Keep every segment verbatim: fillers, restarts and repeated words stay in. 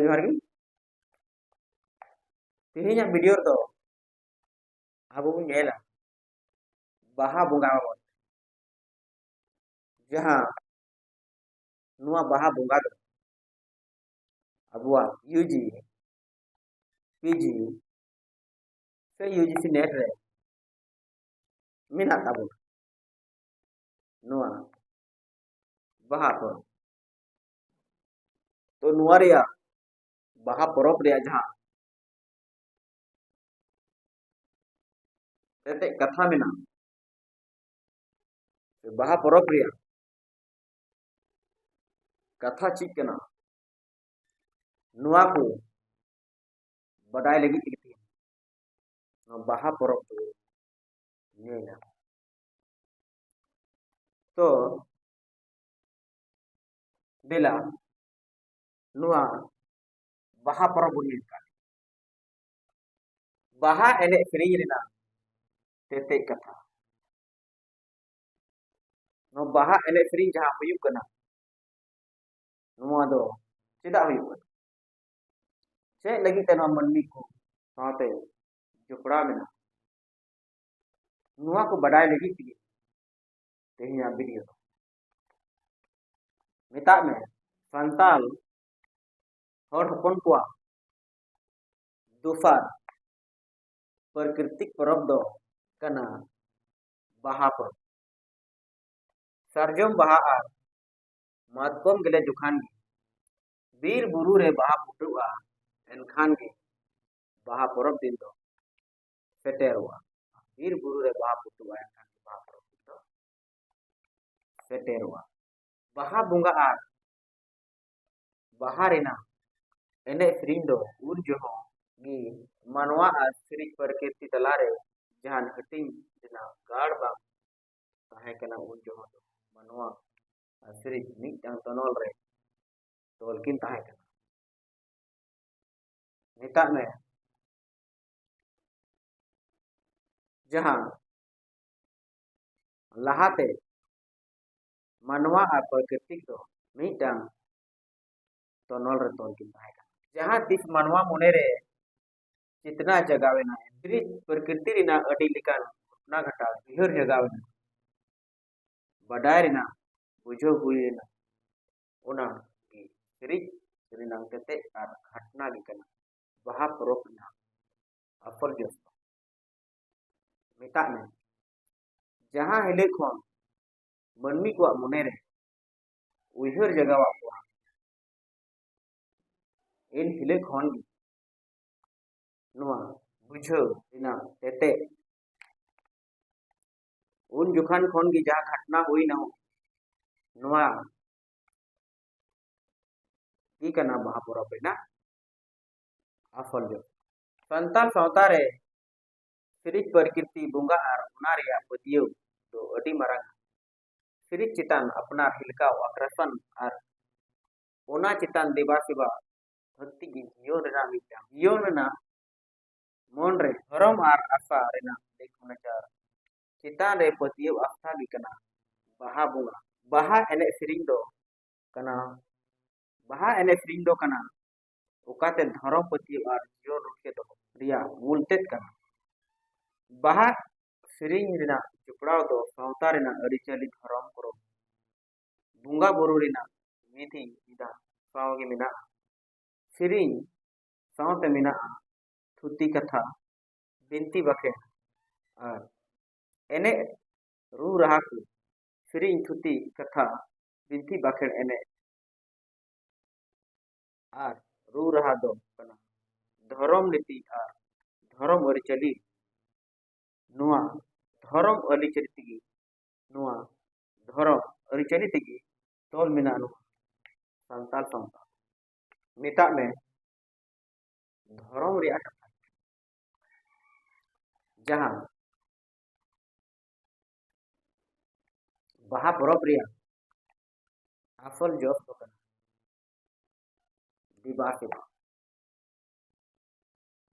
ᱡᱚᱦᱟᱨ ᱜᱮ᱾ ᱛᱮᱦᱮᱧᱟᱜ ᱵᱷᱤᱰᱤᱭᱳ ᱨᱮᱫᱚ ᱟᱵᱚ ᱵᱚᱱ ᱧᱮᱞᱟ ᱵᱟᱦᱟ ᱵᱚᱸᱜᱟ ᱵᱟᱵᱚᱫ᱾ ᱡᱟᱦᱟᱸ ᱱᱚᱣᱟ ᱵᱟᱦᱟ ᱵᱚᱸᱜᱟ ᱫᱚ ᱟᱵᱚᱣᱟᱜ ᱭᱩ ᱡᱤ, ᱯᱤ ᱡᱤ ᱥᱮ ᱭᱩ ᱡᱤ ᱥᱤ ᱱᱮᱴ ᱨᱮ ᱢᱮᱱᱟᱜ ᱛᱟᱵᱚᱱᱟ ᱱᱚᱣᱟ ᱵᱟᱦᱟ ᱯᱚᱨᱚᱵᱽ᱾ ᱛᱚ ᱱᱚᱣᱟ ᱨᱮᱭᱟᱜ, ᱵᱟᱦᱟ ᱯᱚᱨᱚᱵᱽ ᱨᱮᱭᱟᱜ ᱡᱟᱦᱟᱸ ᱮᱱᱛᱮᱫ ᱠᱟᱛᱷᱟ ᱢᱮᱱᱟᱜᱼᱟ, ᱥᱮ ᱵᱟᱦᱟ ᱯᱚᱨᱚᱵᱽ ᱨᱮᱭᱟᱜ ᱠᱟᱛᱷᱟ ᱪᱮᱫ ᱠᱟᱱᱟ, ᱱᱚᱣᱟ ᱠᱚ ᱵᱟᱰᱟᱭ ᱞᱟᱹᱜᱤᱫ ᱛᱮᱜᱮ ᱛᱮᱦᱮᱧ ᱱᱚᱣᱟ ᱵᱟᱦᱟ ᱯᱚᱨᱚᱵᱽ ᱫᱚ ᱧᱮᱞᱟ᱾ ᱛᱚ ᱫᱮᱞᱟ, ᱱᱚᱣᱟ ᱵᱟᱦᱟ ᱯᱚᱨᱚᱵᱽ ᱵᱚᱱ ᱧᱮᱞ ᱠᱟᱜ᱾ ᱵᱟᱦᱟ ᱮᱱᱮᱡ ᱥᱮᱨᱮᱧ ᱨᱮᱱᱟᱜ ᱛᱮᱛᱮᱫ ᱠᱟᱛᱷᱟ᱾ ᱱᱚᱣᱟ ᱵᱟᱦᱟ ᱮᱱᱮᱡ ᱥᱮᱨᱮᱧ ᱡᱟᱦᱟᱸ ᱦᱩᱭᱩᱜ ᱠᱟᱱᱟ, ᱱᱚᱣᱟ ᱫᱚ ᱪᱮᱫᱟᱜ ᱦᱩᱭᱩᱜ ᱠᱟᱱᱟ? ᱪᱮᱫ ᱞᱟᱹᱜᱤᱫ ᱛᱮ ᱱᱚᱣᱟ ᱢᱟᱹᱱᱢᱤ ᱠᱚ ᱥᱟᱶᱛᱮ ᱡᱚᱯᱲᱟᱣ ᱢᱮᱱᱟᱜᱼᱟ? ᱱᱚᱣᱟ ᱠᱚ ᱵᱟᱰᱟᱭ ᱞᱟᱹᱜᱤᱫ ᱛᱮᱜᱮ ᱛᱮᱦᱮᱧᱟᱜ ᱵᱷᱤᱰᱤᱭᱳ ᱫᱚ᱾ ᱢᱮᱛᱟᱜ ᱢᱮ, ᱥᱟᱱᱛᱟᱞ ᱦᱚᱲ ᱦᱚᱯᱚᱱ ᱠᱚᱣᱟᱜ ᱫᱚᱥᱟᱨ ᱯᱨᱟᱠᱨᱤᱛᱤᱠ ᱯᱚᱨᱚᱵᱽ ᱫᱚ ᱠᱟᱱᱟ ᱵᱟᱦᱟ ᱯᱚᱨᱚᱵᱽ᱾ ᱥᱟᱨᱡᱚᱢ ᱵᱟᱦᱟ ᱟᱨ ᱢᱟᱛᱠᱚᱢ ᱜᱮᱞᱮ ᱡᱚᱠᱷᱟᱱ ᱜᱮ ᱵᱤᱨ ᱵᱩᱨᱩ ᱨᱮ ᱵᱟᱦᱟ ᱯᱷᱩᱴᱟᱹᱜᱼᱟ, ᱮᱱᱠᱷᱟᱱ ᱜᱮ ᱵᱟᱦᱟ ᱯᱚᱨᱚᱵᱽ ᱫᱤᱱ ᱫᱚ ᱥᱮᱴᱮᱨᱚᱜᱼᱟ᱾ ᱵᱤᱨ ᱵᱩᱨᱩ ᱨᱮ ᱵᱟᱦᱟ ᱯᱷᱩᱴᱟᱹᱜᱼᱟ, ᱮᱱᱠᱷᱟᱱ ᱜᱮ ᱵᱟᱦᱟ ᱯᱚᱨᱚᱵᱽ ᱫᱤᱱ ᱫᱚ ᱥᱮᱴᱮᱨᱚᱜᱼᱟ᱾ ᱵᱟᱦᱟ ᱵᱚᱸᱜᱟ ᱟᱨ ᱵᱟᱦᱟ ᱨᱮᱱᱟᱜ ᱮᱱᱮᱡ ᱥᱮᱨᱮᱧ ᱫᱚ ᱩᱱ ᱡᱚᱦᱚᱜ ᱜᱮ ᱢᱟᱱᱣᱟ ᱟᱨ ᱥᱤᱨᱤᱡ ᱯᱨᱚᱠᱨᱤᱛᱤ ᱛᱟᱞᱟᱨᱮ ᱡᱟᱦᱟᱱ ᱦᱟᱹᱴᱤᱧ ᱨᱮᱱᱟᱜ ᱜᱟᱲ ᱵᱟᱝ ᱛᱟᱦᱮᱸ ᱠᱟᱱᱟ᱾ ᱩᱱ ᱡᱚᱦᱚᱜ ᱫᱚ ᱢᱟᱱᱣᱟ ᱟᱨ ᱥᱤᱨᱤᱡ ᱢᱤᱫᱴᱟᱝ ᱛᱚᱱᱚᱞ ᱨᱮ ᱛᱚᱞ ᱠᱤᱱ ᱛᱟᱦᱮᱸ ᱠᱟᱱᱟ᱾ ᱢᱮᱛᱟᱜ ᱢᱮ, ᱡᱟᱦᱟᱸ ᱞᱟᱦᱟᱛᱮ ᱢᱟᱱᱣᱟ ᱟᱨ ᱯᱨᱟᱠᱨᱤᱛᱤᱠ ᱫᱚ ᱢᱤᱫᱴᱟᱝ ᱛᱚᱱᱚᱞ ᱨᱮ ᱛᱚᱞ ᱠᱤᱱ ᱛᱟᱦᱮᱸ ᱠᱟᱱᱟ᱾ ᱡᱟᱦᱟᱸ ᱛᱤᱥ ᱢᱟᱱᱣᱟ ᱢᱚᱱᱮᱨᱮ ᱪᱮᱛᱱᱟ ᱡᱟᱜᱟᱣ ᱮᱱᱟ, ᱯᱨᱚᱠᱨᱤᱛᱤ ᱨᱮᱱᱟᱜ ᱟᱹᱰᱤ ᱞᱮᱠᱟᱱ ᱜᱷᱚᱴᱚᱱᱟ ᱜᱷᱟᱴᱟᱣ ᱩᱭᱦᱟᱹᱨ ᱡᱟᱜᱟᱣ ᱮᱱᱟ, ᱵᱟᱰᱟᱭ ᱨᱮᱱᱟᱜ ᱵᱩᱡᱷᱟᱹᱣ ᱦᱩᱭ ᱞᱮᱱᱟ᱾ ᱚᱱᱟ ᱜᱮ ᱥᱤᱨᱤᱡ ᱨᱮᱱᱟᱜ ᱛᱮᱛᱮᱫ ᱟᱨ ᱜᱷᱟᱴᱱᱟ ᱜᱮ ᱠᱟᱱᱟ ᱵᱟᱦᱟ ᱯᱚᱨᱚᱵᱽ ᱨᱮᱱᱟᱜ ᱟᱥᱚᱞ ᱡᱚᱥ ᱫᱚ᱾ ᱢᱮᱛᱟᱜ ᱢᱮ, ᱡᱟᱦᱟᱸ ᱦᱤᱞᱳᱜ ᱠᱷᱚᱱ ᱢᱟᱹᱱᱢᱤ ᱠᱚᱣᱟᱜ ᱢᱚᱱᱮᱨᱮ ᱩᱭᱦᱟᱹᱨ ᱡᱟᱜᱟᱣᱟᱜ ᱠᱚᱣᱟ, ᱮᱱ ᱦᱤᱞᱳᱜ ᱠᱷᱚᱱ ᱜᱮ ᱱᱚᱣᱟ ᱵᱩᱡᱷᱟᱹᱣ ᱨᱮᱱᱟᱜ ᱛᱮᱛᱮᱫ, ᱩᱱ ᱡᱚᱠᱷᱟᱱ ᱠᱷᱚᱱ ᱜᱮ ᱡᱟᱦᱟᱸ ᱜᱷᱟᱴᱱᱟ ᱦᱩᱭᱱᱟ, ᱱᱚᱣᱟ ᱜᱮ ᱠᱟᱱᱟ ᱵᱟᱦᱟ ᱯᱚᱨᱚᱵᱽ ᱨᱮᱱᱟᱜ ᱟᱥᱚᱞ ᱡᱚᱥ᱾ ᱥᱟᱱᱛᱟᱲ ᱥᱟᱶᱛᱟ ᱨᱮ ᱥᱤᱨᱤᱡ ᱯᱨᱚᱠᱨᱤᱛᱤ ᱵᱚᱸᱜᱟ ᱟᱨ ᱚᱱᱟ ᱨᱮᱭᱟᱜ ᱯᱟᱹᱛᱭᱟᱹᱣ ᱫᱚ ᱟᱹᱰᱤ ᱢᱟᱨᱟᱝ᱾ ᱥᱤᱨᱤᱡ ᱪᱮᱛᱟᱱ ᱟᱯᱱᱟᱨ ᱦᱮᱞᱠᱟᱣ ᱟᱠᱨᱟᱥᱚᱱ ᱟᱨ ᱚᱱᱟ ᱪᱮᱛᱟᱱ ᱫᱮᱵᱟ ᱥᱮᱵᱟ ᱫᱷᱟᱹᱨᱛᱤ ᱜᱮ ᱡᱤᱭᱚᱱ ᱨᱮᱱᱟᱜ ᱢᱤᱫᱴᱟᱝ, ᱡᱤᱭᱚᱱ ᱨᱮᱱᱟᱜ ᱢᱚᱱ ᱨᱮ ᱫᱷᱚᱨᱚᱢ ᱟᱨ ᱟᱥᱟ ᱨᱮᱱᱟᱜ ᱞᱮᱠ ᱱᱟᱪᱟᱨ ᱪᱮᱛᱟᱱ ᱨᱮ ᱯᱟᱹᱛᱭᱟᱹᱣ ᱟᱥᱛᱷᱟ ᱜᱮ ᱠᱟᱱᱟ ᱵᱟᱦᱟ ᱵᱚᱸᱜᱟ᱾ ᱵᱟᱦᱟ ᱮᱱᱮᱡ ᱥᱮᱨᱮᱧ ᱫᱚ ᱠᱟᱱᱟ, ᱵᱟᱦᱟ ᱮᱱᱮᱡ ᱥᱮᱨᱮᱧ ᱫᱚ ᱠᱟᱱᱟ ᱚᱠᱟᱛᱮ ᱫᱷᱚᱨᱚᱢ ᱯᱟᱹᱛᱭᱟᱹᱣ ᱟᱨ ᱡᱤᱭᱚᱱ ᱨᱩᱠᱷᱤᱭᱟᱹ ᱫᱚᱦᱚ ᱨᱮᱭᱟᱜ ᱢᱩᱞ ᱛᱮᱫ ᱠᱟᱱᱟ᱾ ᱵᱟᱦᱟ ᱥᱮᱨᱮᱧ ᱨᱮᱱᱟᱜ ᱡᱚᱯᱲᱟᱣ ᱫᱚ ᱥᱟᱶᱛᱟ ᱨᱮᱱᱟᱜ ᱟᱹᱨᱤᱪᱟᱹᱞᱤ, ᱫᱷᱚᱨᱚᱢ ᱠᱚᱨᱚᱢ, ᱵᱚᱸᱜᱟ ᱵᱩᱨᱩ ᱨᱮᱱᱟᱜ ᱵᱤᱫᱷᱤ ᱵᱤᱫᱷᱟᱱ ᱥᱟᱶ ᱜᱮ ᱢᱮᱱᱟᱜᱼᱟ᱾ ᱥᱮᱨᱮᱧ ᱥᱟᱶᱛᱮ ᱢᱮᱱᱟᱜᱼᱟ ᱛᱷᱩᱛᱤ ᱠᱟᱛᱷᱟ, ᱵᱤᱱᱛᱤ ᱵᱟᱠᱷᱮᱬ ᱟᱨ ᱮᱱᱮᱡ ᱨᱩ ᱨᱟᱦᱟ ᱠᱚ᱾ ᱥᱮᱨᱮᱧ, ᱛᱷᱩᱛᱤ ᱠᱟᱛᱷᱟ, ᱵᱤᱱᱛᱤ ᱵᱟᱠᱷᱮᱬ, ᱮᱱᱮᱡ ᱟᱨ ᱨᱩ ᱨᱟᱦᱟ ᱫᱚ ᱠᱟᱱᱟ ᱫᱷᱚᱨᱚᱢ ᱱᱤᱛᱤ ᱟᱨ ᱫᱷᱚᱨᱚᱢ ᱟᱹᱨᱤᱪᱟᱹᱞᱤ᱾ ᱱᱚᱣᱟ ᱫᱷᱚᱨᱚᱢ ᱟᱹᱨᱤᱪᱟᱹᱞᱤ ᱛᱮᱜᱮ, ᱱᱚᱣᱟ ᱫᱷᱚᱨᱚᱢ ᱟᱹᱨᱤᱪᱟᱹᱞᱤ ᱛᱮᱜᱮ ᱛᱚᱞ ᱢᱮᱱᱟᱜᱼᱟ ᱱᱚᱣᱟ ᱥᱟᱱᱛᱟᱲ ᱥᱟᱶᱛᱟ᱾ ᱢᱮᱛᱟᱜ ᱢᱮ, ᱫᱷᱚᱨᱚᱢ ᱨᱮᱭᱟᱜ ᱠᱟᱛᱷᱟ, ᱡᱟᱦᱟᱸ ᱵᱟᱦᱟ ᱯᱚᱨᱚᱵᱽ ᱨᱮᱭᱟᱜ ᱟᱥᱚᱞ ᱡᱚᱥ ᱫᱚ ᱠᱟᱱᱟ ᱫᱮᱵᱟ ᱥᱮᱵᱟ᱾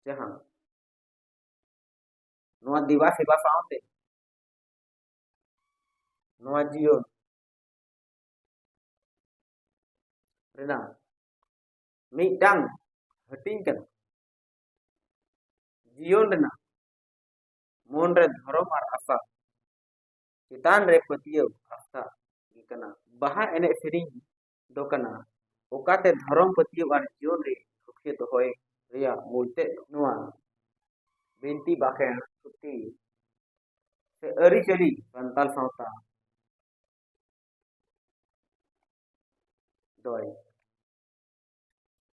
ᱡᱟᱦᱟᱸ ᱱᱚᱣᱟ ᱫᱮᱵᱟ ᱥᱮᱵᱟ ᱥᱟᱶᱛᱮ ᱱᱚᱣᱟ ᱡᱤᱭᱚᱱ ᱨᱮᱱᱟᱜ ᱢᱤᱫᱴᱟᱝ ᱦᱟᱹᱴᱤᱧ ᱠᱟᱱᱟ᱾ ᱡᱤᱭᱚᱱ ᱨᱮᱱᱟᱜ ᱢᱚᱱ ᱨᱮ ᱫᱷᱚᱨᱚᱢ ᱟᱨ ᱟᱥᱟ ᱪᱮᱛᱟᱱ ᱨᱮ ᱯᱟᱹᱛᱭᱟᱹᱣ ᱟᱥᱟ ᱜᱮ ᱠᱟᱱᱟ᱾ ᱵᱟᱦᱟ ᱮᱱᱮᱡ ᱥᱮᱨᱮᱧ ᱫᱚ ᱠᱟᱱᱟ ᱚᱠᱟᱛᱮ ᱫᱷᱚᱨᱚᱢ ᱯᱟᱹᱛᱭᱟᱹᱣ ᱟᱨ ᱡᱤᱭᱚᱱ ᱨᱮ ᱨᱩᱠᱷᱤᱭᱟᱹ ᱫᱚᱦᱚᱭ ᱨᱮᱭᱟᱜ ᱢᱩᱞ ᱛᱮᱫ ᱱᱚᱣᱟ ᱵᱤᱱᱛᱤ ᱵᱟᱠᱷᱮᱬ ᱛᱷᱩᱛᱤ ᱥᱮ ᱟᱹᱨᱤᱪᱟᱹᱞᱤ ᱥᱟᱱᱛᱟᱲ ᱥᱟᱶᱛᱟ ᱫᱚᱭ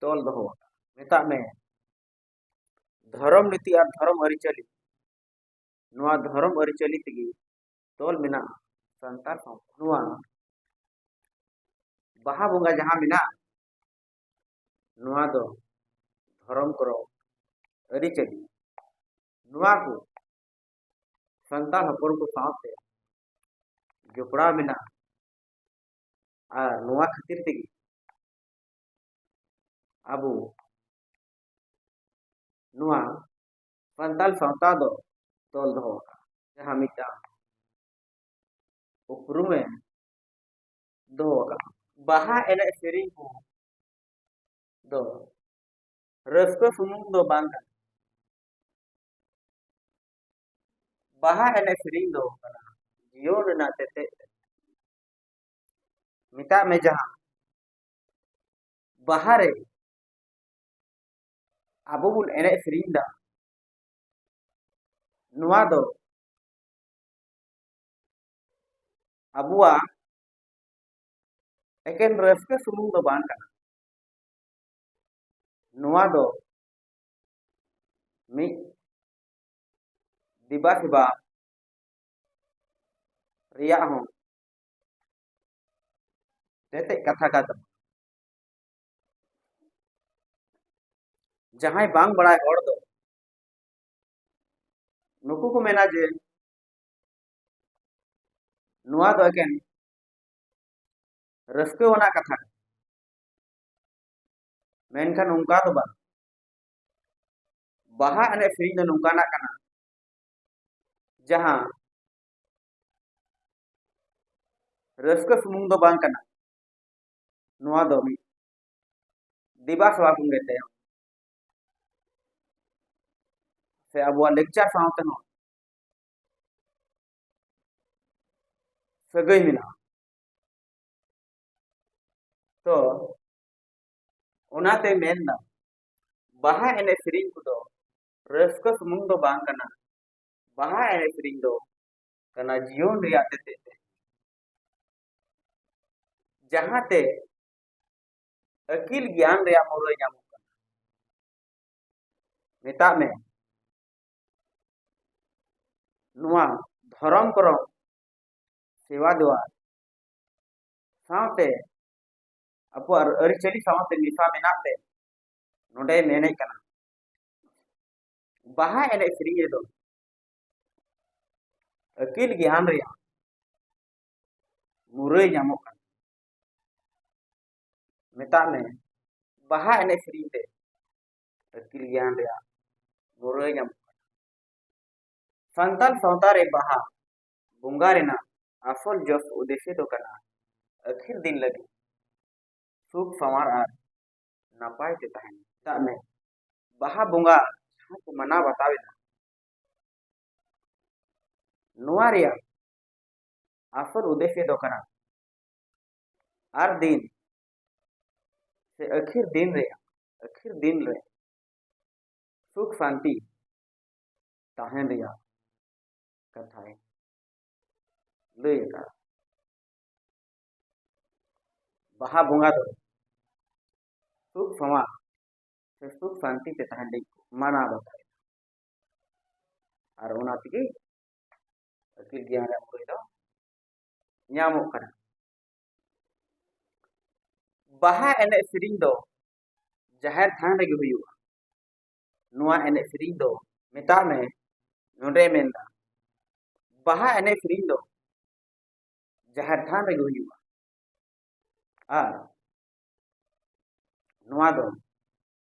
ᱛᱚᱞ ᱫᱚᱦᱚ ᱟᱠᱟᱫᱟ᱾ ᱢᱮᱛᱟᱜ ᱢᱮ, ᱫᱷᱚᱨᱚᱢ ᱱᱤᱛᱤ ᱟᱨ ᱫᱷᱚᱨᱚᱢ ᱟᱹᱨᱤᱪᱟᱹᱞᱤ, ᱱᱚᱣᱟ ᱫᱷᱚᱨᱚᱢ ᱟᱹᱨᱤᱪᱟᱹᱞᱤ ᱛᱮᱜᱮ ᱛᱚᱞ ᱢᱮᱱᱟᱜᱼᱟ ᱥᱟᱱᱛᱟᱲ ᱥᱟᱶᱛᱟ᱾ ᱱᱚᱣᱟ ᱵᱟᱦᱟ ᱵᱚᱸᱜᱟ ᱡᱟᱦᱟᱸ ᱢᱮᱱᱟᱜᱼᱟ, ᱱᱚᱣᱟ ᱫᱚ ᱫᱷᱚᱨᱚᱢ ᱠᱚᱨᱚᱢ ᱟᱹᱨᱤᱪᱟᱹᱞᱤ, ᱱᱚᱣᱟ ᱠᱚ ᱥᱟᱱᱛᱟᱲ ᱦᱚᱯᱚᱱ ᱠᱚ ᱥᱟᱶᱛᱮ ᱡᱚᱯᱲᱟᱣ ᱢᱮᱱᱟᱜᱼᱟ᱾ ᱟᱨ ᱱᱚᱣᱟ ᱠᱷᱟᱹᱛᱤᱨ ᱛᱮᱜᱮ ᱟᱵᱚ ᱱᱚᱣᱟ ᱥᱟᱱᱛᱟᱲ ᱥᱟᱶᱛᱟ ᱫᱚ ᱛᱚᱞ ᱫᱚᱦᱚ ᱟᱠᱟᱫᱼᱟ, ᱡᱟᱦᱟᱸ ᱢᱤᱫᱴᱟᱝ ᱩᱯᱨᱩᱢᱮ ᱫᱚᱦᱚ ᱟᱠᱟᱫᱼᱟ᱾ ᱵᱟᱦᱟ ᱮᱱᱮᱡ ᱥᱮᱨᱮᱧ ᱠᱚ ᱫᱚ ᱨᱟᱹᱥᱠᱟᱹ ᱥᱩᱢᱩᱝ ᱫᱚ ᱵᱟᱝ ᱠᱟᱱᱟ᱾ ᱵᱟᱦᱟ ᱮᱱᱮᱡ ᱥᱮᱨᱮᱧ ᱫᱚ ᱠᱟᱱᱟ ᱡᱤᱭᱚᱱ ᱨᱮᱱᱟᱜ ᱛᱮᱛᱮᱫ᱾ ᱢᱮᱛᱟᱜ ᱢᱮ, ᱡᱟᱦᱟᱸ ᱵᱟᱦᱟ ᱨᱮ ᱟᱵᱚ ᱵᱚᱱ ᱮᱱᱮᱡ ᱥᱮᱨᱮᱧ ᱮᱫᱟ, ᱱᱚᱣᱟ ᱫᱚ ᱟᱵᱚᱣᱟᱜ ᱮᱠᱮᱱ ᱨᱟᱹᱥᱠᱟᱹ ᱥᱩᱢᱩᱝ ᱫᱚ ᱵᱟᱝ ᱠᱟᱱᱟ᱾ ᱱᱚᱣᱟ ᱫᱚ ᱢᱤᱫ ᱫᱮᱵᱟ ᱥᱮᱵᱟ ᱨᱮᱭᱟᱜ ᱦᱚᱸ ᱛᱮᱛᱮᱫ ᱠᱟᱛᱷᱟ ᱠᱟᱱ ᱛᱟᱵᱚᱱᱟ᱾ ᱡᱟᱦᱟᱸᱭ ᱵᱟᱝ ᱵᱟᱲᱟᱭ ᱦᱚᱲ ᱫᱚ ᱱᱩᱠᱩ ᱠᱚ ᱢᱮᱱᱟ ᱡᱮ ᱱᱚᱣᱟ ᱫᱚ ᱮᱠᱮᱱ ᱨᱟᱹᱥᱠᱟᱹ ᱟᱱᱟᱜ ᱠᱟᱛᱷᱟ ᱠᱟᱱᱟ, ᱢᱮᱱᱠᱷᱟᱱ ᱚᱱᱠᱟ ᱫᱚ ᱵᱟᱝ᱾ ᱵᱟᱦᱟ ᱮᱱᱮᱡ ᱥᱮᱨᱮᱧ ᱫᱚ ᱱᱚᱝᱠᱟᱱᱟᱜ ᱠᱟᱱᱟ, ᱡᱟᱦᱟᱸ ᱨᱟᱹᱥᱠᱟᱹ ᱥᱩᱢᱩᱝ ᱫᱚ ᱵᱟᱝ ᱠᱟᱱᱟ, ᱱᱚᱣᱟ ᱫᱚ ᱢᱤᱫ ᱫᱮᱵᱟ ᱥᱮᱵᱟ ᱥᱚᱸᱜᱮ ᱛᱮ ᱥᱮ ᱟᱵᱚᱣᱟᱜ ᱞᱮᱠᱪᱟᱨ ᱥᱟᱶ ᱛᱮᱦᱚᱸ ᱥᱟᱹᱜᱟᱹᱭ ᱢᱮᱱᱟᱜᱼᱟ᱾ ᱛᱚ ᱚᱱᱟᱛᱮ ᱢᱮᱱᱫᱟ, ᱵᱟᱦᱟ ᱮᱱᱮᱡ ᱥᱮᱨᱮᱧ ᱠᱚᱫᱚ ᱨᱟᱹᱥᱠᱟᱹ ᱥᱩᱢᱩᱝ ᱫᱚ ᱵᱟᱝ ᱠᱟᱱᱟ᱾ ᱵᱟᱦᱟ ᱮᱱᱮᱡ ᱥᱮᱨᱮᱧ ᱫᱚ ᱠᱟᱱᱟ ᱡᱤᱭᱚᱱ ᱨᱮᱭᱟᱜ ᱛᱮᱛᱮᱫ ᱛᱮ, ᱡᱟᱦᱟᱸᱛᱮ ᱟᱹᱠᱤᱞ ᱜᱮᱭᱟᱱ ᱨᱮᱭᱟᱜ ᱢᱩᱨᱟᱹᱭ ᱧᱟᱢᱚᱜ ᱠᱟᱱᱟ᱾ ᱢᱮᱛᱟᱜ ᱢᱮ, ᱱᱚᱣᱟ ᱫᱷᱚᱨᱚᱢ ᱠᱚᱨᱚᱢ, ᱥᱮᱵᱟ ᱫᱮᱣᱟ ᱥᱟᱶᱛᱮ ᱟᱵᱚᱣᱟᱜ ᱟᱹᱨᱤᱪᱟᱹᱞᱤ ᱥᱟᱶᱛᱮ ᱢᱮᱥᱟ ᱢᱮᱱᱟᱜ ᱛᱮ ᱱᱚᱰᱮ ᱢᱮᱱᱮᱫ ᱠᱟᱱᱟ, ᱵᱟᱦᱟ ᱮᱱᱮᱡ ᱥᱮᱨᱮᱧ ᱨᱮᱫᱚ ᱟᱹᱠᱤᱞ ᱜᱮᱭᱟᱱ ᱨᱮᱭᱟᱜ ᱢᱩᱨᱟᱹᱭ ᱧᱟᱢᱚᱜ ᱠᱟᱱᱟ᱾ ᱢᱮᱛᱟᱜ ᱢᱮ, ᱵᱟᱦᱟ ᱮᱱᱮᱡ ᱥᱮᱨᱮᱧ ᱛᱮ ᱟᱹᱠᱤᱞ ᱜᱮᱭᱟᱱ ᱨᱮᱭᱟᱜ ᱢᱩᱨᱟᱹᱭ ᱧᱟᱢᱚᱜ ᱠᱟᱱᱟ᱾ ᱥᱟᱱᱛᱟᱲ ᱥᱟᱶᱛᱟ ᱨᱮ ᱵᱟᱦᱟ ᱵᱚᱸᱜᱟ ᱨᱮᱱᱟᱜ ᱟᱥᱚᱞ ᱡᱚᱥ ᱩᱫᱮᱥᱭᱚ ᱫᱚ ᱠᱟᱱᱟ ᱟᱹᱠᱷᱤᱨ ᱫᱤᱱ ᱞᱟᱹᱜᱤᱫ ᱥᱩᱠ ᱥᱟᱶᱟᱨ ᱟᱨ ᱱᱟᱯᱟᱭ ᱛᱮ ᱛᱟᱦᱮᱱ᱾ ᱢᱮᱛᱟᱜ ᱢᱮ, ᱵᱟᱦᱟ ᱵᱚᱸᱜᱟ ᱡᱟᱦᱟᱸ ᱠᱚ ᱢᱟᱱᱟᱣ ᱵᱟᱛᱟᱣ ᱮᱫᱟ, ᱱᱚᱣᱟ ᱨᱮᱭᱟᱜ ᱟᱥᱚᱞ ᱩᱫᱮᱥᱭᱚ ᱫᱚ ᱠᱟᱱᱟ ᱟᱨ ᱫᱤᱱ ᱥᱮ ᱟᱹᱠᱷᱤᱨ ᱫᱤᱱ ᱨᱮ, ᱟᱹᱠᱷᱤᱨ ᱫᱤᱱ ᱨᱮ ᱥᱩᱠ ᱥᱟᱱᱛᱤ ᱛᱟᱦᱮᱱ ᱨᱮᱭᱟᱜ ᱠᱟᱛᱷᱟᱭ ᱞᱟᱹᱭ ᱟᱠᱟᱫᱟ᱾ ᱵᱟᱦᱟ ᱵᱚᱸᱜᱟ ᱫᱚ ᱥᱩᱠ ᱥᱚᱢᱟᱡᱽ ᱥᱮ ᱥᱩᱠ ᱥᱟᱱᱛᱤ ᱛᱮ ᱛᱟᱦᱮᱱ ᱞᱟᱹᱜᱤᱫ ᱠᱚ ᱢᱟᱱᱟᱣ ᱵᱟᱛᱟᱣ ᱮᱫᱟ᱾ ᱟᱨ ᱚᱱᱟ ᱛᱮᱜᱮ ᱟᱹᱠᱤᱞ ᱜᱮᱭᱟᱱ ᱨᱮᱭᱟᱜ ᱢᱩᱨᱟᱹᱭ ᱫᱚ ᱧᱟᱢᱚᱜ ᱠᱟᱱᱟ᱾ ᱵᱟᱦᱟ ᱮᱱᱮᱡ ᱥᱮᱨᱮᱧ ᱫᱚ ᱡᱟᱦᱮᱨ ᱛᱷᱟᱱ ᱨᱮᱜᱮ ᱦᱩᱭᱩᱜᱼᱟ᱾ ᱱᱚᱣᱟ ᱮᱱᱮᱡ ᱥᱮᱨᱮᱧ ᱫᱚ ᱢᱮᱛᱟᱜ ᱢᱮ, ᱱᱚᱰᱮ ᱢᱮᱱᱫᱟ, ᱵᱟᱦᱟ ᱮᱱᱮᱡ ᱥᱮᱨᱮᱧ ᱫᱚ ᱡᱟᱦᱮᱨ ᱛᱷᱟᱱ ᱨᱮᱜᱮ ᱦᱩᱭᱩᱜᱼᱟ᱾ ᱟᱨ ᱱᱚᱣᱟ ᱫᱚ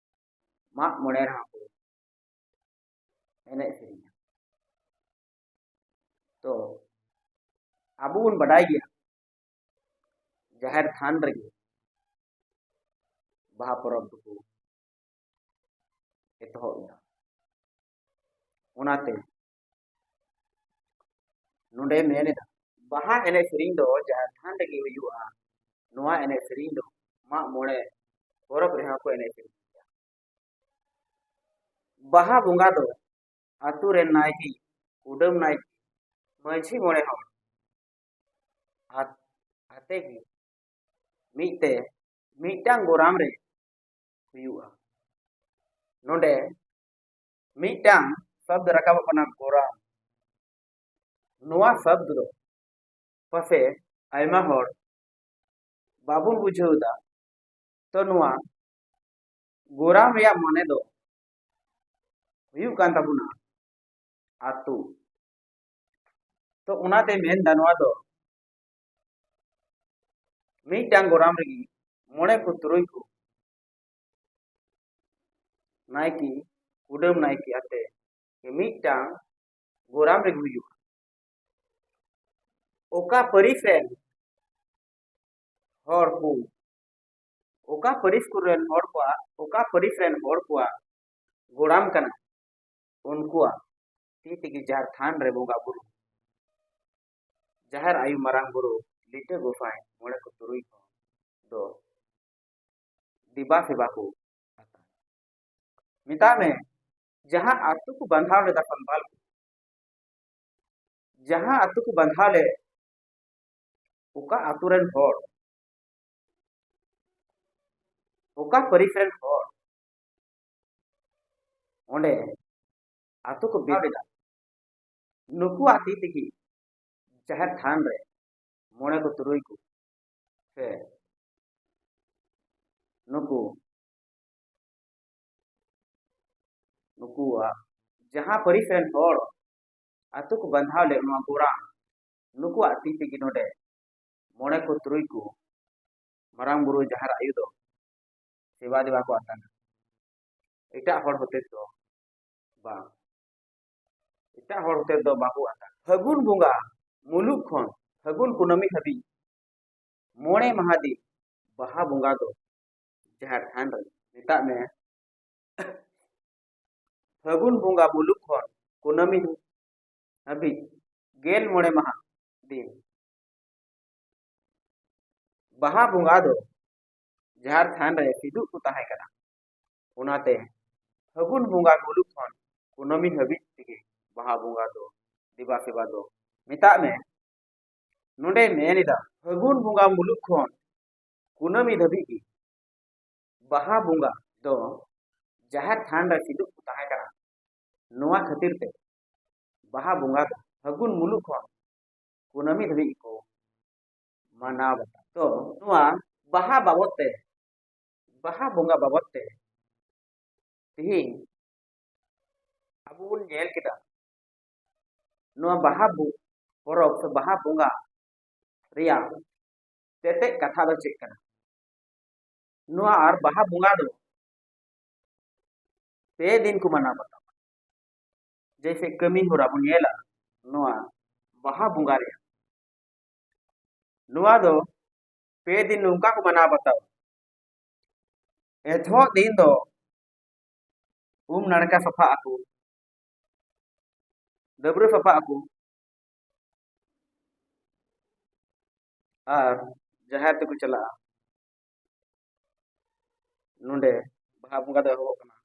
ᱢᱟᱜ ᱢᱚᱬᱮ ᱨᱮᱦᱚᱸ ᱠᱚ ᱮᱱᱮᱡ ᱥᱮᱨᱮᱧᱟ᱾ ᱛᱚ ᱟᱵᱚ ᱵᱚᱱ ᱵᱟᱰᱟᱭ ᱜᱮᱭᱟ, ᱡᱟᱦᱮᱨ ᱛᱷᱟᱱ ᱨᱮᱜᱮ ᱵᱟᱦᱟ ᱯᱚᱨᱚᱵᱽ ᱫᱚᱠᱚ ᱮᱛᱚᱦᱚᱵ ᱮᱫᱟ᱾ ᱚᱱᱟᱛᱮ ᱱᱚᱰᱮ ᱢᱮᱱ ᱮᱫᱟ, ᱵᱟᱦᱟ ᱮᱱᱮᱡ ᱥᱮᱨᱮᱧ ᱫᱚ ᱡᱟᱦᱮᱨ ᱛᱷᱟᱱ ᱨᱮᱜᱮ ᱦᱩᱭᱩᱜᱼᱟ᱾ ᱱᱚᱣᱟ ᱮᱱᱮᱡ ᱥᱮᱨᱮᱧ ᱫᱚ ᱢᱟᱜ ᱢᱚᱬᱮ ᱯᱚᱨᱚᱵᱽ ᱨᱮᱦᱚᱸ ᱠᱚ ᱮᱱᱮᱡ ᱥᱮᱨᱮᱧ ᱜᱮᱭᱟ᱾ ᱵᱟᱦᱟ ᱵᱚᱸᱜᱟ ᱫᱚ ᱟᱛᱳ ᱨᱮᱱ ᱱᱟᱭᱠᱮ, ᱠᱩᱰᱟᱹᱢ ᱱᱟᱭᱠᱮ, ᱢᱟᱹᱡᱷᱤ ᱢᱚᱬᱮ ᱦᱚᱲ ᱟᱛ-, ᱟᱛᱮ ᱜᱮ ᱢᱤᱫ ᱛᱮ ᱢᱤᱫᱴᱟᱝ ᱜᱚᱨᱟᱢ ᱨᱮ ᱦᱩᱭᱩᱜᱼᱟ᱾ ᱱᱚᱰᱮ ᱢᱤᱫᱴᱟᱝ ᱥᱚᱵᱫ ᱨᱟᱠᱟᱵᱚᱜ ᱠᱟᱱᱟ, ᱜᱚᱨᱟᱢ᱾ ᱱᱚᱣᱟ ᱥᱚᱵᱫ ᱫᱚ ᱯᱟᱥᱮ ᱟᱭᱢᱟ ᱦᱚᱲ ᱵᱟᱵᱚᱱ ᱵᱩᱡᱷᱟᱹᱣ ᱮᱫᱟ᱾ ᱛᱚ ᱱᱚᱣᱟ ᱜᱚᱨᱟᱢ ᱨᱮᱭᱟᱜ ᱢᱟᱱᱮ ᱫᱚ ᱦᱩᱭᱩᱜ ᱠᱟᱱ ᱛᱟᱵᱚᱱᱟ ᱟᱛᱳ᱾ ᱛᱚ ᱚᱱᱟᱛᱮ ᱢᱮᱱᱫᱟ ᱱᱚᱣᱟ ᱫᱚ ᱢᱤᱫᱴᱟᱝ ᱜᱚᱨᱟᱢ ᱨᱮᱜᱮ ᱢᱚᱬᱮ ᱠᱚ ᱛᱩᱨᱩᱭ ᱠᱚ ᱱᱟᱭᱠᱮ, ᱠᱩᱰᱟᱹᱢ ᱱᱟᱭᱠᱮ ᱟᱛᱮ ᱢᱤᱫᱴᱟᱝ ᱜᱚᱨᱟᱢ ᱨᱮᱜᱮ ᱦᱩᱭᱩᱜᱼᱟ᱾ ᱚᱠᱟ ᱯᱟᱹᱨᱤᱥ ᱨᱮᱱ ᱦᱚᱲ ᱠᱚ, ᱚᱠᱟ ᱯᱟᱹᱨᱤᱥ ᱠᱚᱨᱮᱱ ᱦᱚᱲ ᱠᱚᱣᱟᱜ, ᱚᱠᱟ ᱯᱟᱹᱨᱤᱥ ᱨᱮᱱ ᱦᱚᱲ ᱠᱚᱣᱟᱜ ᱜᱚᱲᱟᱢ ᱠᱟᱱᱟ, ᱩᱱᱠᱩᱣᱟᱜ ᱛᱤ ᱛᱮᱜᱮ ᱡᱟᱦᱮᱨ ᱛᱷᱟᱱ ᱨᱮ ᱵᱚᱸᱜᱟ ᱵᱩᱨᱩ, ᱡᱟᱦᱮᱨ ᱟᱭᱳ ᱢᱟᱨᱟᱝ ᱵᱩᱨᱩ, ᱞᱤᱴᱟᱹ ᱜᱚᱸᱥᱟᱭ, ᱢᱚᱬᱮ ᱠᱚ ᱛᱩᱨᱩᱭ ᱠᱚ ᱫᱚ ᱫᱮᱵᱟ ᱥᱮᱵᱟ ᱠᱚ ᱟᱛᱟᱝ᱾ ᱢᱮᱛᱟᱜ ᱢᱮ, ᱡᱟᱦᱟᱸ ᱟᱛᱳ ᱠᱚ ᱵᱟᱸᱫᱷᱟᱣ ᱞᱮᱫᱟ ᱥᱟᱱᱛᱟᱞ ᱠᱚ, ᱡᱟᱦᱟᱸ ᱟᱛᱳ ᱠᱚ ᱵᱟᱸᱫᱷᱟᱣ ᱞᱮᱫ, ᱚᱠᱟ ᱟᱛᱳ ᱨᱮᱱ ᱦᱚᱲ, ᱚᱠᱟ ᱯᱟᱹᱨᱤᱥ ᱨᱮᱱ ᱦᱚᱲ ᱚᱸᱰᱮ ᱟᱛᱳ ᱠᱚ ᱵᱮᱱᱟᱣ ᱞᱮᱫᱟ, ᱱᱩᱠᱩᱣᱟᱜ ᱛᱤ ᱛᱮᱜᱮ ᱡᱟᱦᱮᱨ ᱛᱷᱟᱱ ᱨᱮ ᱢᱚᱬᱮ ᱠᱚ ᱛᱩᱨᱩᱭ ᱠᱚ ᱥᱮ ᱱᱩᱠᱩ, ᱱᱩᱠᱩᱣᱟᱜ ᱡᱟᱦᱟᱸ ᱯᱟᱹᱨᱤᱥ ᱨᱮᱱ ᱦᱚᱲ ᱟᱛᱳ ᱠᱚ ᱵᱟᱸᱫᱷᱟᱣ ᱞᱮᱫ, ᱱᱚᱣᱟ ᱜᱚᱨᱟᱢ, ᱱᱩᱠᱩᱣᱟᱜ ᱛᱤ ᱛᱮᱜᱮ ᱱᱚᱰᱮ ᱢᱚᱬᱮ ᱠᱚ ᱛᱩᱨᱩᱭ ᱠᱚ ᱢᱟᱨᱟᱝ ᱵᱩᱨᱩ ᱡᱟᱦᱮᱨ ᱟᱭᱳ ᱫᱚ ᱥᱮᱵᱟ ᱫᱮᱵᱟ ᱠᱚ ᱟᱛᱟᱝᱟ᱾ ᱮᱴᱟᱜ ᱦᱚᱲ ᱦᱚᱛᱮ ᱫᱚ ᱵᱟᱝ, ᱮᱴᱟᱜ ᱦᱚᱲ ᱦᱚᱛᱮ ᱫᱚ ᱵᱟᱠᱚ ᱟᱛᱟᱝᱟ᱾ ᱯᱷᱟᱹᱜᱩᱱ ᱵᱚᱸᱜᱟ ᱢᱩᱞᱩᱜ ᱠᱷᱚᱱ ᱯᱷᱟᱹᱜᱩᱱ ᱠᱩᱱᱟᱹᱢᱤ ᱦᱟᱹᱵᱤᱡ ᱢᱚᱬᱮ ᱢᱟᱦᱟ ᱫᱤᱱ ᱵᱟᱦᱟ ᱵᱚᱸᱜᱟ ᱫᱚ ᱡᱟᱦᱮᱨ ᱛᱷᱟᱱ ᱨᱮ, ᱢᱮᱛᱟᱜ ᱢᱮ, ᱯᱷᱟᱹᱜᱩᱱ ᱵᱚᱸᱜᱟ ᱢᱩᱞᱩᱜ ᱠᱷᱚᱱ ᱠᱩᱱᱟᱹᱢᱤ ᱦᱟᱹᱵᱤᱡ ᱜᱮᱞ ᱢᱚᱬᱮ ᱢᱟᱦᱟ ᱫᱤᱱ ᱵᱟᱦᱟ ᱵᱚᱸᱜᱟ ᱫᱚ ᱡᱟᱦᱮᱨ ᱛᱷᱟᱱ ᱨᱮ ᱥᱤᱫᱩᱜ ᱠᱚ ᱛᱟᱦᱮᱸ ᱠᱟᱱᱟ᱾ ᱚᱱᱟᱛᱮ ᱯᱷᱟᱹᱜᱩᱱ ᱵᱚᱸᱜᱟ ᱢᱩᱞᱩᱜ ᱠᱷᱚᱱ ᱠᱩᱱᱟᱹᱢᱤ ᱦᱟᱹᱵᱤᱡ ᱛᱮᱜᱮ ᱵᱟᱦᱟ ᱵᱚᱸᱜᱟ ᱫᱚ ᱫᱮᱵᱟ ᱥᱮᱵᱟ ᱫᱚ ᱢᱮᱛᱟᱜ ᱢᱮ᱾ ᱱᱚᱰᱮ ᱢᱮᱱ ᱮᱫᱟ, ᱯᱷᱟᱹᱜᱩᱱ ᱵᱚᱸᱜᱟ ᱢᱩᱞᱩᱜ ᱠᱷᱚᱱ ᱠᱩᱱᱟᱹᱢᱤ ᱫᱷᱟᱹᱵᱤᱡ ᱜᱮ ᱵᱟᱦᱟ ᱵᱚᱸᱜᱟ ᱫᱚ ᱡᱟᱦᱮᱨ ᱛᱷᱟᱱ ᱨᱮ ᱥᱤᱫᱩᱜ ᱠᱚ ᱛᱟᱦᱮᱸ ᱠᱟᱱᱟ᱾ ᱱᱚᱣᱟ ᱠᱷᱟᱹᱛᱤᱨ ᱛᱮ ᱵᱟᱦᱟ ᱵᱚᱸᱜᱟ ᱫᱚ ᱯᱷᱟᱹᱜᱩᱱ ᱢᱩᱞᱩᱜ ᱠᱷᱚᱱ ᱠᱩᱱᱟᱹᱢᱤ ᱫᱷᱟᱹᱵᱤᱡ ᱜᱮᱠᱚ ᱢᱟᱱᱟᱣ ᱵᱟᱛᱟᱣᱟ᱾ ᱛᱚ ᱱᱚᱣᱟ ᱵᱟᱦᱟ ᱵᱟᱵᱚᱫ ᱛᱮ, ᱵᱟᱦᱟ ᱵᱚᱸᱜᱟ ᱵᱟᱵᱚᱫ ᱛᱮ ᱛᱮᱦᱮᱧ ᱟᱵᱚ ᱵᱚᱱ ᱧᱮᱞ ᱠᱮᱫᱟ, ᱱᱚᱣᱟ ᱵᱟᱦᱟ ᱵᱚ-, ᱯᱚᱨᱚᱵᱽ ᱥᱮ ᱵᱟᱦᱟ ᱵᱚᱸᱜᱟ ᱨᱮᱭᱟᱜ ᱛᱮᱛᱮᱫ ᱠᱟᱛᱷᱟ ᱫᱚ ᱪᱮᱫ ᱠᱟᱱᱟ? ᱱᱚᱣᱟ ᱟᱨ ᱵᱟᱦᱟ ᱵᱚᱸᱜᱟ ᱫᱚ ᱯᱮ ᱫᱤᱱ ᱠᱚ ᱢᱟᱱᱟᱣ ᱵᱟᱛᱟᱣᱟ᱾ ᱡᱮᱭᱥᱮ ᱠᱟᱹᱢᱤ ᱦᱚᱨᱟ ᱵᱚᱱ ᱧᱮᱞᱟ ᱱᱚᱣᱟ ᱵᱟᱦᱟ ᱵᱚᱸᱜᱟ ᱨᱮᱭᱟᱜ, ᱱᱚᱣᱟ ᱫᱚ ᱯᱮ ᱫᱤᱱ ᱱᱚᱝᱠᱟ ᱠᱚ ᱢᱟᱱᱟᱣ ᱵᱟᱛᱟᱣᱟ᱾ ᱮᱛᱚᱦᱚᱵ ᱫᱤᱱ ᱫᱚ ᱩᱢ ᱱᱟᱲᱠᱟ ᱥᱟᱯᱷᱟᱜ ᱟᱠᱚ, ᱰᱟᱹᱵᱽᱨᱟᱹ ᱥᱟᱯᱷᱟᱜ ᱟᱠᱚ ᱟᱨ ᱡᱟᱦᱮᱨ ᱛᱮᱠᱚ ᱪᱟᱞᱟᱜᱼᱟ᱾ ᱱᱚᱰᱮ ᱵᱟᱦᱟ ᱵᱚᱸᱜᱟ ᱫᱚ ᱮᱦᱚᱵᱚᱜ ᱠᱟᱱᱟ᱾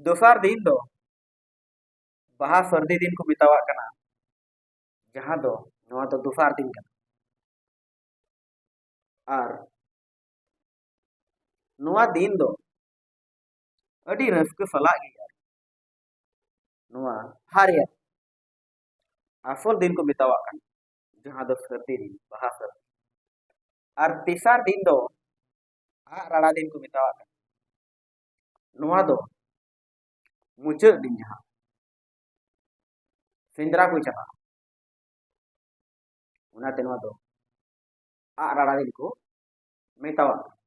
ᱫᱚᱥᱟᱨ ᱫᱤᱱ ᱫᱚ ᱵᱟᱦᱟ ᱥᱟᱹᱨᱫᱤ ᱫᱤᱱ ᱠᱚ ᱢᱮᱛᱟᱣᱟᱜ ᱠᱟᱱᱟ, ᱡᱟᱦᱟᱸ ᱫᱚ ᱱᱚᱣᱟ ᱫᱚ ᱫᱚᱥᱟᱨ ᱫᱤᱱ ᱠᱟᱱᱟ᱾ ᱟᱨ ᱱᱚᱣᱟ ᱫᱤᱱ ᱫᱚ ᱟᱹᱰᱤ ᱨᱟᱹᱥᱠᱟᱹ ᱥᱟᱞᱟᱜ ᱜᱮ ᱱᱚᱣᱟ ᱵᱟᱦᱟ ᱨᱮᱭᱟᱜ ᱟᱥᱚᱞ ᱫᱤᱱ ᱠᱚ ᱢᱮᱛᱟᱣᱟᱜ ᱠᱟᱱᱟ, ᱡᱟᱦᱟᱸ ᱫᱚ ᱥᱟᱹᱨᱫᱤ ᱫᱤᱱ, ᱵᱟᱦᱟ ᱥᱟᱹᱨᱫᱤ᱾ ᱟᱨ ᱛᱮᱥᱟᱨ ᱫᱤᱱ ᱫᱚ ᱟᱜ ᱨᱟᱲᱟ ᱫᱤᱱ ᱠᱚ ᱢᱮᱛᱟᱣᱟᱜ ᱠᱟᱱᱟ᱾ ᱱᱚᱣᱟ ᱫᱚ ᱢᱩᱪᱟᱹᱫ ᱫᱤᱱ ᱡᱟᱦᱟᱸ ᱥᱮᱸᱫᱽᱨᱟ ᱠᱚ ᱪᱟᱞᱟᱜᱼᱟ, ᱚᱱᱟᱛᱮ ᱱᱚᱣᱟ ᱫᱚ ᱟᱜ ᱨᱟᱲᱟ ᱫᱤᱱ ᱠᱚ ᱢᱮᱛᱟᱣᱟᱜ ᱠᱟᱱᱟ᱾